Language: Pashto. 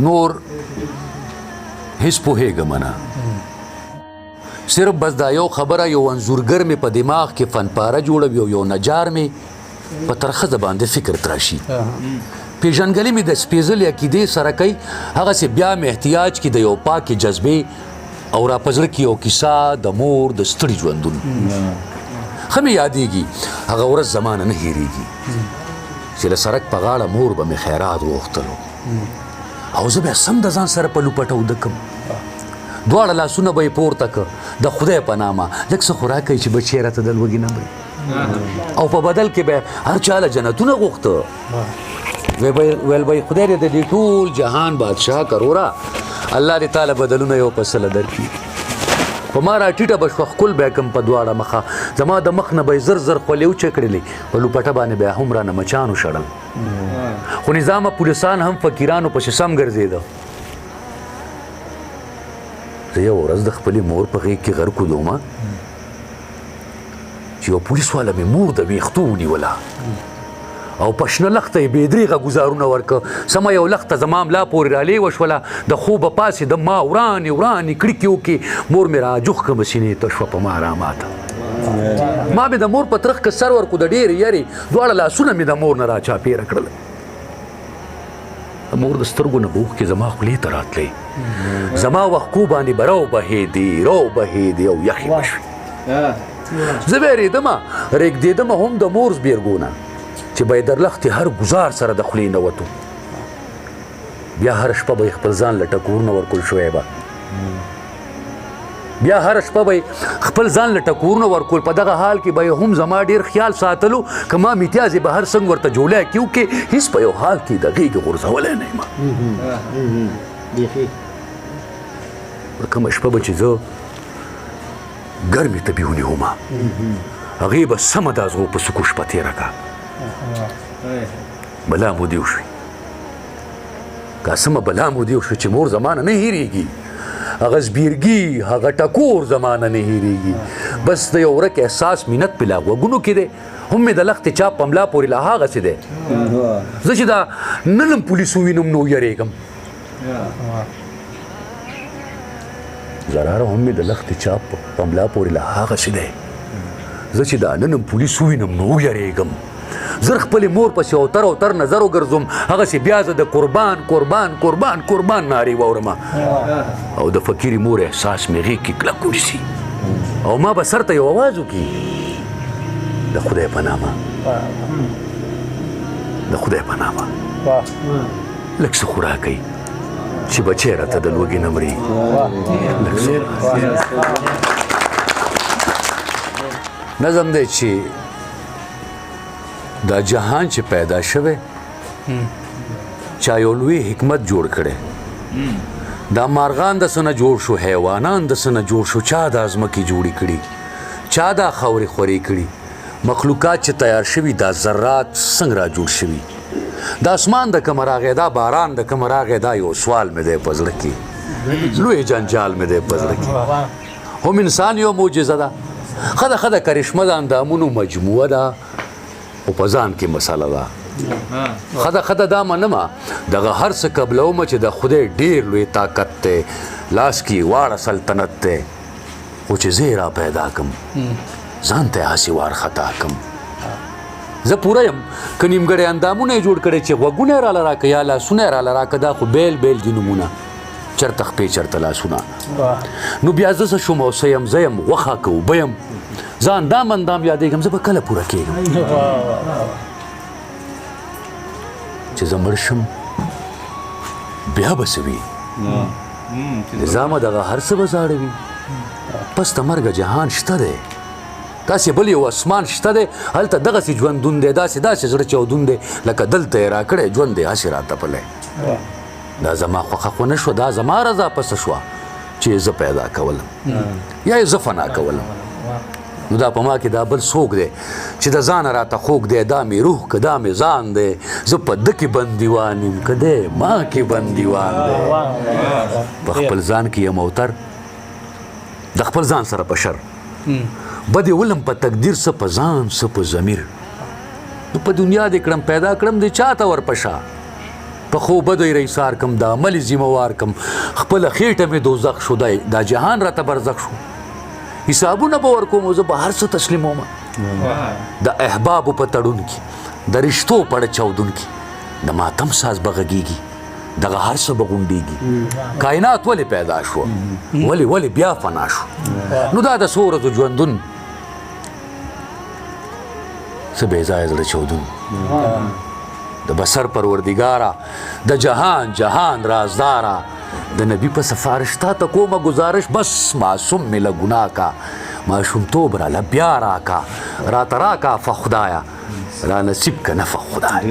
نور هیڅ پوهېږم نه، صرف بس دا یو خبره، یو انځورګر مې په دماغ کې فنپاره جوړوي او یو نجار مې په ترخه باندې فکر تراشي. پیژنګلې مې د سپېځلې عقیدې سره کوي، هغسې بیا مې احتیاج کې د یو پاکې جذبې او را په زړه کې یو کیسه د مور د ستړي ژوندون. ښه مې یادېږي هغه ورځ زمانه نه هېرېږي چې له سړک په غاړه مور به مې خیرات غوښتلو او زه بیا سم د ځان سره په لوپټه وده کم. دواړه لاسونه به یې پورته که د خدای په نامه لږ څه خو راکړئ چې بچی راته د لوږې نه مري، او په بدل کې به هر چا له جنتونه غوښته. ویل به خدای دې د دې ټول جهان بادشاه کروره، الله دې تعالی بدلونه یو په سله درکړي. په ما راټیټه به شوه، ښکل به یې کړم په دواړه مخه، زما د مخ نه به یې زر زر خولې وچکړلې، په لوپټه باندې به یې هم رانه مچان وشړل. خو نظامه پولیسان هم فقیرانو پسې سم ګرځېده. زه یوه ورځ د خپلې مور په غېږ کې غرق ودومه چې یو پولیس والا مې مور د ویښتو ونیوله او په شنه لښته یې بې درېغه ګوزارونه ورکړه. سمه یو لښته زما ملا پورې رالېوه شوله، د خوبه پاڅېدم، ما ورانې ورانې کړکې وکړې، مور مې راجوخ کړه، سینې ته شوه په ما راماته. ما مې د مور په ترخ کې سر ورکړو، د ډېرې یرې دواړه لاسونه مې د مور نه راچاپېره کړل. د مور د سترګو نه به اوښکې زما خولې ته راتلې، زما وښکو باندې به رو بهېدې رو بهېدې او یخې به شوې. زه وېرېدم، رېږدېدم هم د مور زبېرګونه چې به یې در لښتې هر ګزار سره د خولې نه وتو. بیا هره شپه به یې خپل ځان له ټکورونه ورکول شوی به، بیا هره شپه به خپل ځان له ټکورونه ورکول. په دغه حال کې به یې هم زما ډېر خیال ساتلو، که ما میتیازې به هر څنګه ورته جولی کې وکړې، هېڅ په یو حال کې د غېږې غورځولی نه یم. په کومه شپه به چې زه ګرمې تبې ونیوم، هغې به سمه د ازغو په سکو شپه تېره کړه. بلا مو دې وشوې، که سمه بلا مو دې وشوې چې مور زمانه نه هېرېږي، هغه زبیرګي هغه ټکور زمانه نه هېرېږي. بس د یو ورک احساس مینت په لا غوږونو کې دی، هم مې د لښتې چاپ په ملا پورې لا هغسې دی. زه چې دا نن هم پولیس ووینم نو ویرېږم. زراره هم مې د لښتې چاپ په ملا پورې لا هغسې دی. زه چې دا نن هم پولیس ووینم نو ویرېږم. زر خپلې مور پسې اوتر اوتر نظر وګرځوم، هغسې بیا زه د قربان قربان قربان قربان نارې واورم او د فقیرې مور احساس مې غېږ کې کلک ونیسي او ما به سر ته یو اواز وکړي، د خدای په نامه، د خدای په نامه لږ څه خو راکړئ چې بچی راته د لوږې نه مري. لږ څه نظم دی چې دا جهان چې پیدا شوی چا یو لوی حکمت جوړ کړی، دا مارغان د څه نه جوړ شو، حیوانان د څه نه جوړ شو، چا دا ځمکې جوړې کړي، چا دا خاورې خورې کړي، مخلوقات چې تیار شوي دا ذرات څنګه را جوړ شوي، دا اسمان د کومه راغی، دا باران د کومه راغی، دا یو سوال مې دی په زړه کې، لوی جنجال مې دی په زړه کې. هم انسان یو معجزه ده، ښه ده ښه ده کرشمه د اندامونو مجموعه ده، خو په ځان کې مسله ده. ښه ده ښه ده دا منمه دغه هر څه قبلومه چې د خدای ډېر لوی طاقت دی، لاس کې واړه سلطنت دی، خو چې زه یې را پیدا کم ځان ته یې هسې وارخطا کم. زه پوره یم که نیمګړی اندامونه یې جوړ کړی چې غوږونه یې راله راکړه یا لاسونه یې راله راکړه، دا خو بېل بېل دي نومونه، چرته خپې چرته لاسونه. نو بیا زه څه شوم او څه یم، زه یم غوښه که اوبه یم، زه اندام اندام یادېږم، زه به کله پوره کېږم چې زه مړ شم بیا به څه وي؟ نظامه دغه هر څه به زاړه وي، پس د مرګه جهان شته دی، داسې بل یو اسمان شته دی، هلته دغسې ژوندون دی، داسې داسې زړه چاودون دی لکه دلته یې راکړی ژوند دی هسې راته پلی. دا زما خوښه خو نه شوه، دا زما رضا پسه شوه چې زه پیدا کولم یا یې زه فنا کولم. نو دا په ما کې دا بل څوک دی چې د ځانه راته خوږ دی، دا مې روح که دا مې ځان دی، زه په ده کې بندیوان یم که دی ما کې بندیوان دی. په خپل ځان کې یم اوتر د خپل ځان سره په شر بدې ولم په تقدیر څه په ځان څه په ضمیر. نو په دنیا دې کړم پیدا کړم دې چاته ورپشه، په ښو بدو یې رئیسار کم، د عمل یې ذمه وار کم، خپله خېټه مې دوزخ شو، دی دا جهان راته برزخ شو. حسابونه به ورکوم او زه به هر څه تسلیموم. د احبابو په تړون کې، د رشتو پړ چاودون کې، د ماتم ساز به غږیږي، دغه هر څه به غونډیږي. کائنات ولې پیدا شو، ولې ولې بیا فنا شو؟ نو دا د څو ورځو ژوندون څه بې ځایه زړه چاودون. د بصر پروردګاره، د جهان جهان رازداره، د نبی په سفارش تا ته کومه گزارش، بس معصوم مې له ګناه کا، ماشومتوب راله بیا راکا، راته راکا فخدایا، را نصیب که نفع خدای.